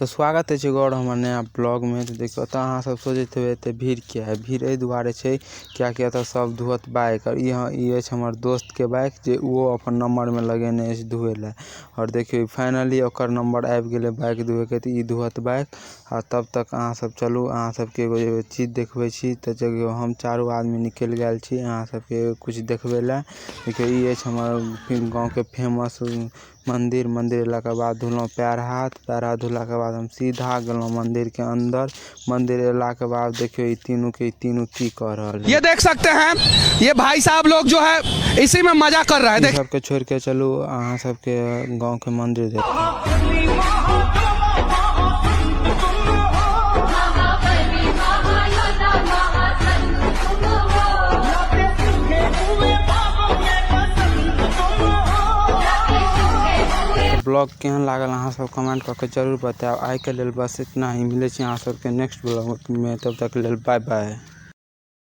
तऽ स्वागत अछि एगो आओर हमर नया ब्लॉगमे। तऽ देखियौ, एतऽ अहाँ सब सोचैत हेबै एते भीड़ किया है। भीड़ एहि दुआरे छै कियाकि एतऽ सब धोअत बाइक। आओर ई अछि हमर दोस्तके बाइक जे ओहो अपन नम्बरमे लगेने अछि धोए लए। आओर देखियौ, फाइनली ओकर नम्बर आबि गेलै बाइक धोएके, तऽ ई धोअत बाइक। आ तब तक अहाँ सब चलू, अहाँ सबके एगो एगो चीज देखबै छी। तऽ देखियौ, हम चारू आदमी निकलि गेल छी अहाँ सबके किछु देखबै लए। देखियौ, ई अछि हमर गाँवके फेमस मंदिर। मंदिर एलाके बाद धोलहुँ पैर हाथ। पैर हाथ धोलाके बाद हम सीधा गेलहुँ मंदिरके अंदर। मंदिर एलाके बाद देखियौ ई तीनू के ई तीनू की कऽ रहल ये देख सकते हैं, ये भाई साहब लोग जो है इसी में मजा कर रहा है। ई देख सबके छोड़ के चलू, अहाँ सबके गाँव के मंदिर देखू। ब्लॉग केहन लागल अहाँ सब कमेंट कऽ के जरूर बतायब। आइके लेल बस इतना ही, मिलै छी अहाँ सबके नेक्स्ट ब्लॉगमे, तब तक लेल बाय बाय।